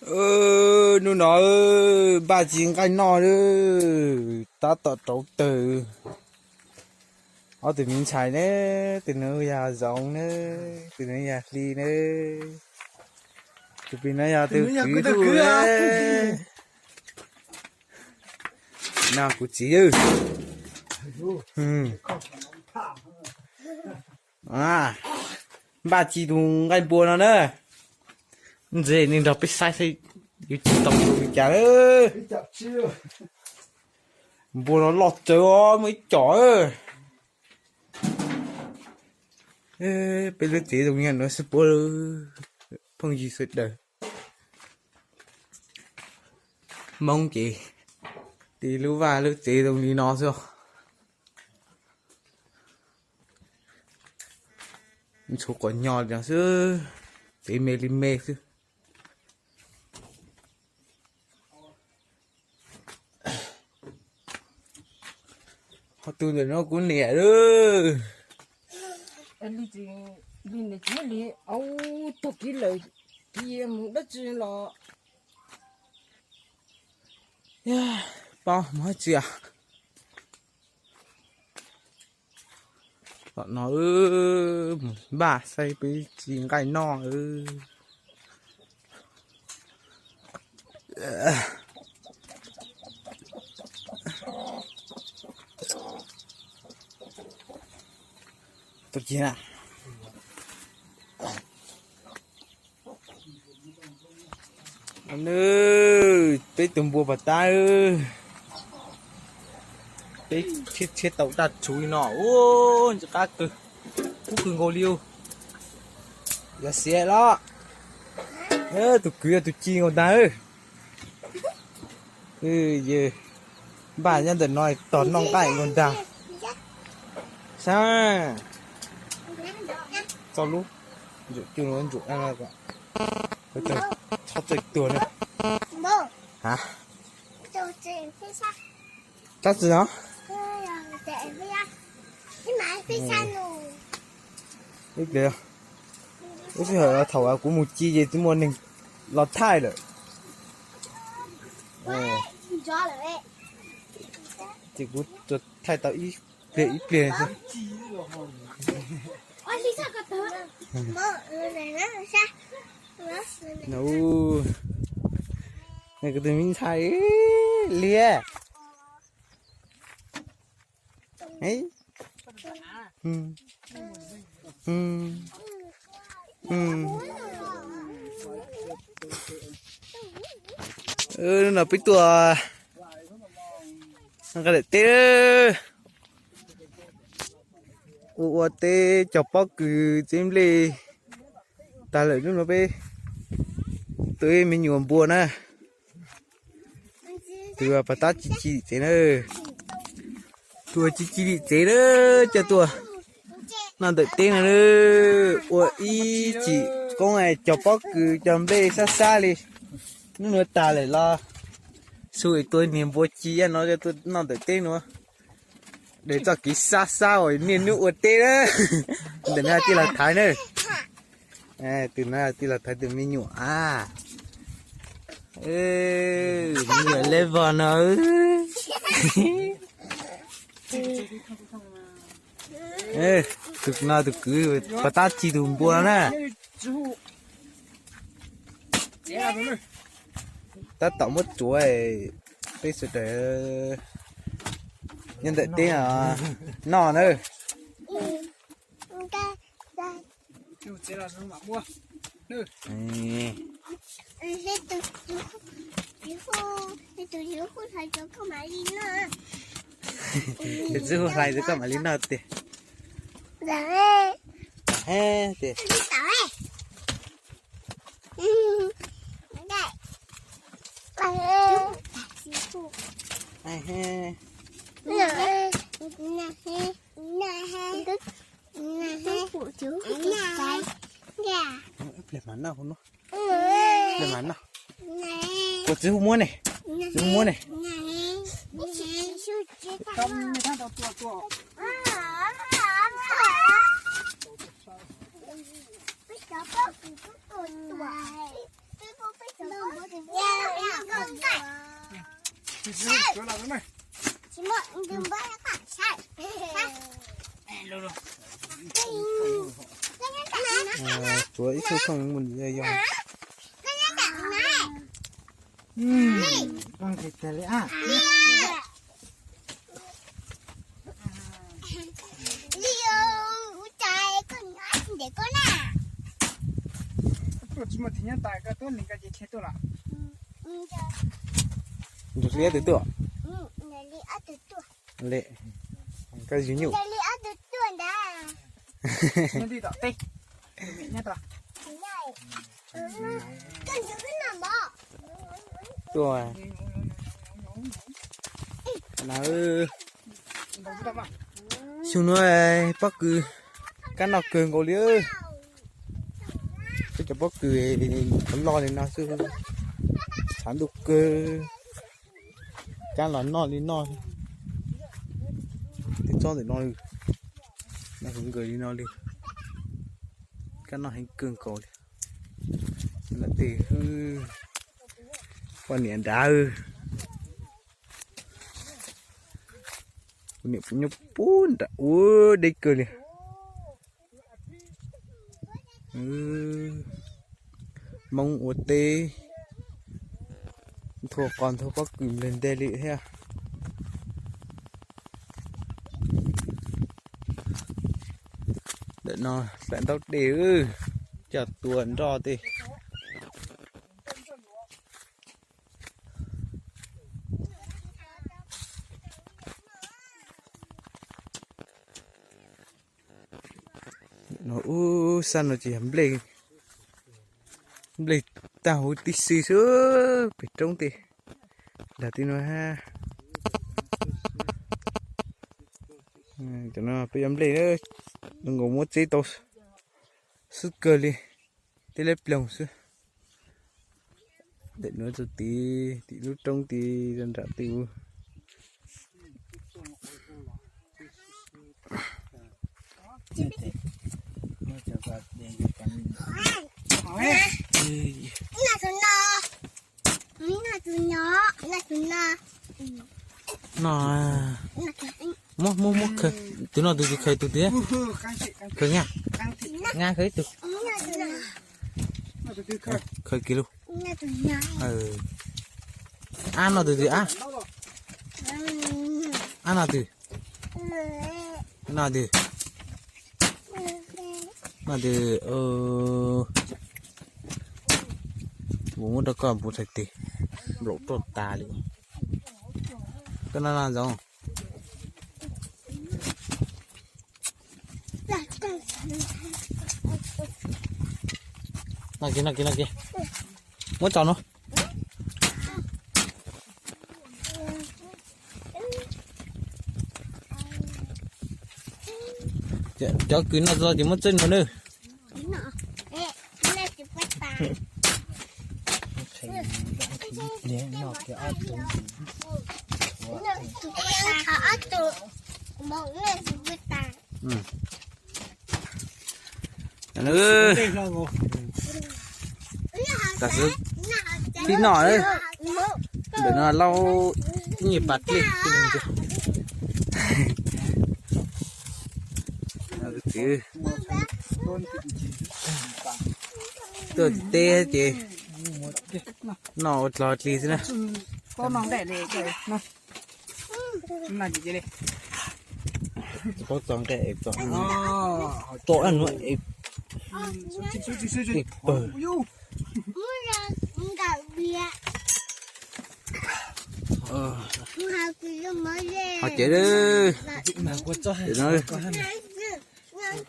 Hnub no npaj tsis nqaij noj lawm, tab tom rauv taws. Ob tug me ntxhais ne, tus no yog Zoov ne, tus no yog Hli ne, tus pem no yog tus kwv. No kuv txiv. Npaj tsis tus nqaij npua no na. Ntse nej nrog peb saib saib yuav tsis tau li cas. Npua no loj tsawv os, muaj ib com. Peb lub tsev zoo li no xwb puab, phooj ywg sawv daws. Hmoob ces tib lub vaj lub tsev zoo li no xwb. Tshuav qhov nyo li no xwb, tsev me li me xwb. Ho tus ntawm no kuv niam lawm. Li, li tag kis lawm, cia mus dab tsi los. Paub mus hab tsi. Tom no mus npaj saib peb tsis nqaij noj. Peb tus npua pas tab, peb tshiab tshiab tau daj tshuv li no, ua ntsis qab kawg, kub kawg nkaus li. Yog xiav los, tus kwv yog tus ci nkaus ntag. Npaj nyob ntawm no tos noj nqaij nkaus ntag. Sab, txog lub ntsuam cug ntsuam, txhob txawj tuag na. Tab sis no, ib pliag, lub sij hawm thaum kuv mus ci ces twb muaj neeg los thaij lawm. Ces kuv tsuas thaij tau ib pliag ib pliag xwb. Kuv tus me ntxhais liab. Hnub no peb tuaj nqa daim teb, ua ua teb cog pob kws txiv nplej tag lawm. Hnub no peb tua me nyuam npua na. Tus pas tab tsis ci lim tsev na, tus tsis ci lim tsev na, coj tuaj noj ntawm teb no na. Ua ib chim koob cog pob kws cog nplej sab sab li. Hnub no tag lawm los xu tua niag npua ci no coj tuaj noj ntawm teb no. Daws txoj kev sab sab uas niaj hnub ua teb na. Ntawm no tij laug Thaiv na. Tus no tij laug Thaiv tus me nyuam a. Me nyuam level no. Tus no tus kwv pas tab ci tus npua no na. Tab tom muab tsuav, peb sawv daws nyob ntawm teb noj na. Tus txiv hu hlais tus koj mam li noj tiag. Tiag. Pliag mam noj, pliag mam noj. Tus txiv hu muab ne, txiv hu muab ne. Tsuav ib tug thooj mus yog. Nrog li ob tug tuaj. Li, koj yug nyuj. Tuaj na. Xyoo no pob kws kab noj kawg nkaus li. Peb cov pob kws qhov loj li no xwb, tshav ntuj kawg, kab los noj li noj. Tej tsob ntawm no, noj heev nkawg li no li, kab noj heev kawg nkaus li. Lam tej poj niam nrad, kuv niam kuv nyob puag nram ua deb kawg li. Hmoob ua teb, nthua qos nthua pob kws nplawg nteg li thiab. Ntawm no hlawv ntaub dej, coj tua nroj tej. No ub, sab no ces yog nplej, nplej tag huv tib si xwb, pem roob tej. Nram tej no, cov no peb yuav nplej, zoo nkaus muab tseb tau xwb kawg li, tej liab ploog xwb. Ntawm no rau tid, tim lub roob tid, nram tid. No, muab, muab, muab khaws, tus no tus twg khaws tus twg? Khaws nga, nga khaws ib tug. Khaws kiag lug. Ab no tus twg ab? Ab no twg? No twg? No twg? Kuv muab rau koj npu thaij tes, nplaum roj tas li. Koj no no zoo. No kiag, no kiag, no kiag. Muab tso no. Cov kws no tso ces muab txawb no na. Tam sim tib no, ntawm no lauj, ib nyuag pas dlej. Tuaj teb ces noj ua dlog dlig xwb na. Paub txog nqaij es txog, txog nuav es pawg.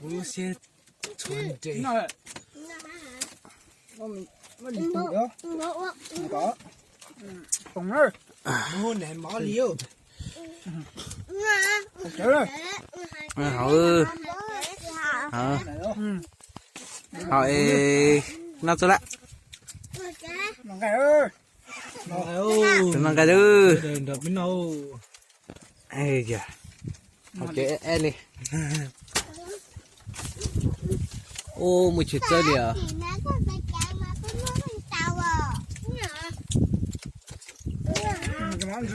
Ho ces, hauv, hauv es noj txog lawm. Tus no nqaij lawm. Hauv ces eb li. Ub, muaj tshwj txawb li os. Nyob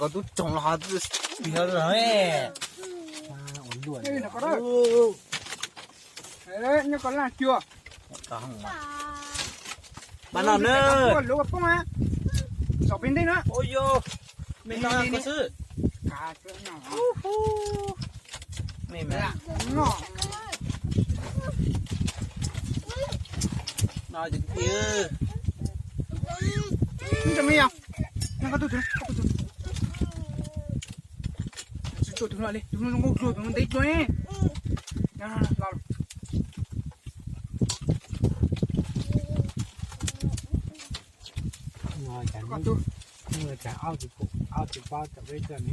kom tub tsoog los ho piav lawm. Nyob ko laj cua. Mas no na. Lub poob na. Tsom pem ntej na. Ua yog. Me no ko xwb. Me me. No. No ces tiag. Tsis tsuas tus no li, tus no zoo nkauj dua, tus no ntev dua. Los. Cas ob tug pab cov peb coj ni.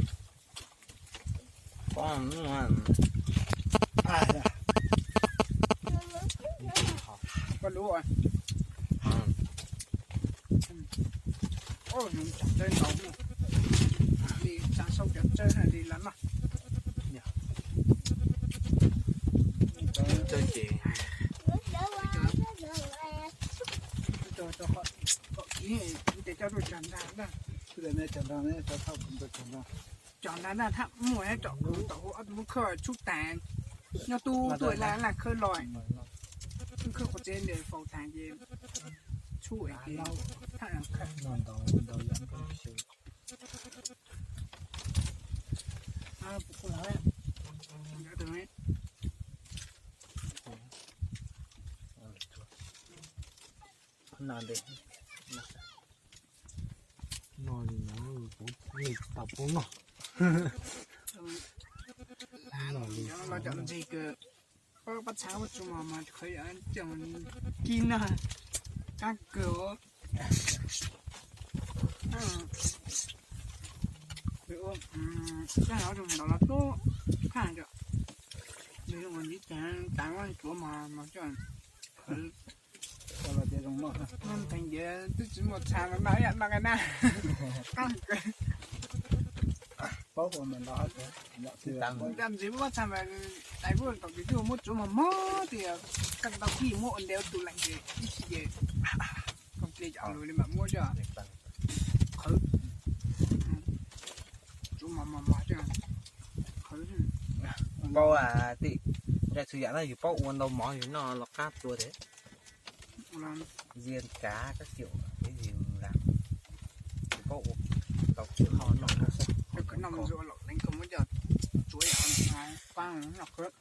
Koj lub. Li tsa sau cov tsawg li lawm no. Tsawg ces. Kom kiv ces coj tuaj cog ntag na. Cog ntag na, thaj muaj tom kuv tom hauv ob tug muab khawb tshub tas. Nyob tub tuaj laj laj khawb los. Khawb qhov tsev ntawd faus tas ces tshub es thaj khawb. No li no, kuv tsis tau pub noj. Los cov ntxig kws pab txhab muab tsuj mos mos qhwv coj kib noj, qab kawg. Koj hnov zoo ntawd los tub, thaj nws zoo ua ntxiv tas tas muab tsuav mos mos coj qhwv. Nteeg ces twb tsis muaj txha no noj ib yam no na. Qab kawg. Coj ntxiv muab txha mas tais kuj tom kwv tij muab tsuav mos mos tias koj tau kib muab ua ntev ua tus lees ces ib chim ces koom ple cov lus li mam muab coj qhwv. Tsuav mos mos mos coj qhwv. Paub tim, ntshe txhua yam no yus paub ua ntau mov yus noj los qab tua thiab. Ntxias kav kab kium, yus paub ua tau qhov noj. Paub ua mas, yog tus yuav tsum qab,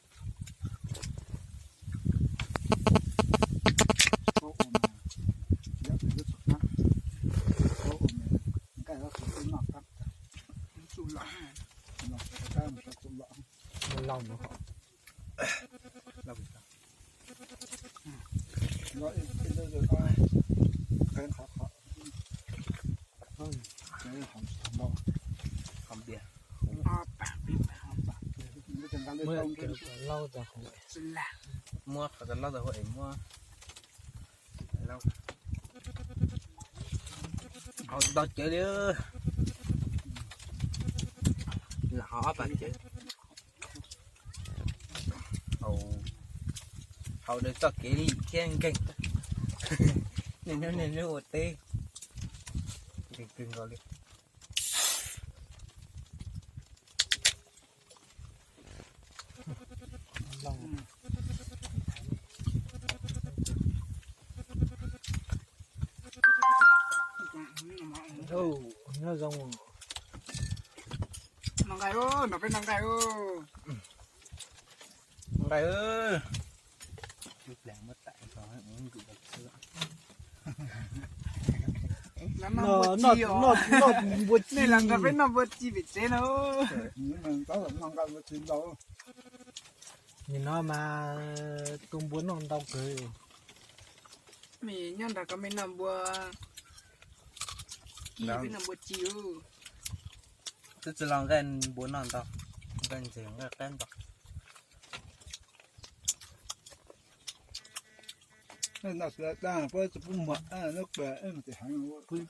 paub ua mas nqaij los tsis noj qab. Lauj no, lauj. Muab qhov lauj tau hu es muab hau tau cawv li. Lam hau ob pam cawv. Hau, hau dawb txoj kev li thiab nkeeg. Niaj hnub niaj hnub ua teb nkeeg kawg nkaus li. Noj zoo. Noj nqaij, nrog peb noj nqaij. Nqaij, noj npua ci, noj npua ci, noj npua ci pem tsev no. Nim no mas tus npua noj ntau kawg. Nyob nrog koj me noj npua ci, peb noj npua ci. Twb tsis los nqaij npua noj ntau, nqaij ntses nqaij qab ntau. Peb tsis pub muag,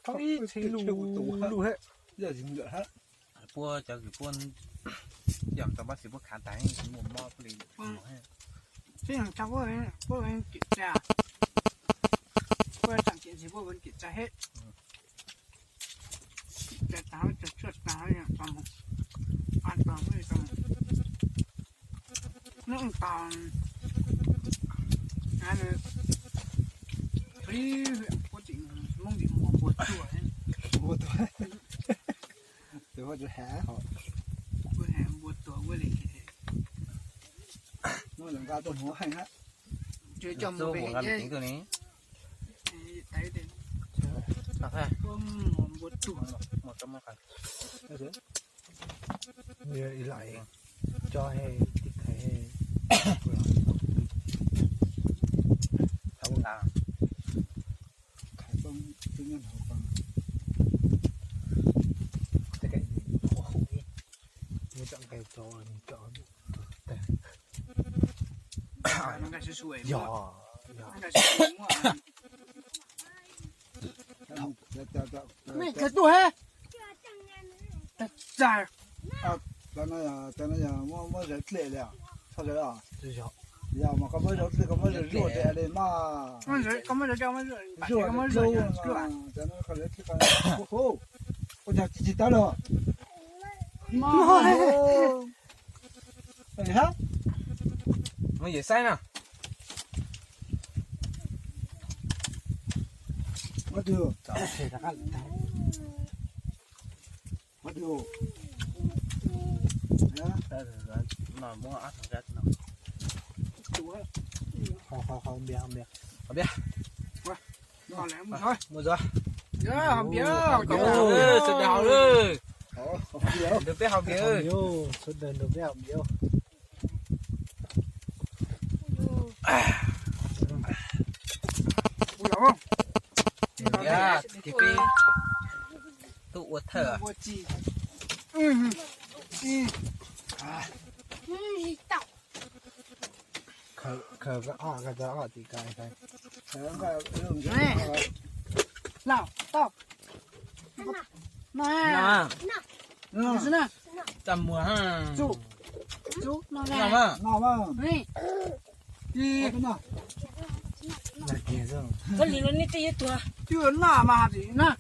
peb ib txhij luj luj thiab. Puab cov kws puab yog tau pab xis puab khav tas muaj mob puab li. Xib tsa puab, puab kim tsa, puab tseem kim tsa, puab kim tsa hib. Kim tsa tas, tsa tshuaj tas, tsa mus, a tsa mus, nub tas, a, puab tseem Moob Vim Muas npua tuag, npua tuag, npua tuag ua li, nqa tuaj hmuv heej hab, tsuas coj mus pem heev, puab muas npua tuag. Ib lais tso he tib thaiv, thaiv nqa, thaiv toj nyob hauv ko, tej kaim hum ib, muab cov nqaij tso, tso tag. Yog, yog. Mej kawg tuaj he. Tag tag. Cov no yog muab zawv dlej li os, txhob zawv os. Yog mas koj muab zawv dlej, koj muab zawv zuaj li mas. Koj muab zawv, koj muab zawv, koj muab zawv, koj muab zawv, koj muab zawv, ua cas tsis tsis tawv los. Muab yawm saib na. Mus tso, mus tso. Sawv daws haus lawm. Nrog peb haus npias. Sawv daws nrog peb haus npias. Tub ua thawj. Khaws ob, khaws ob tim kais. Lauj, tau. Noj, noj, txaj muag. Txuj, txuj, noj, noj, noj. Koj li no nej tej yuav tuag. Twb noj mas, noj.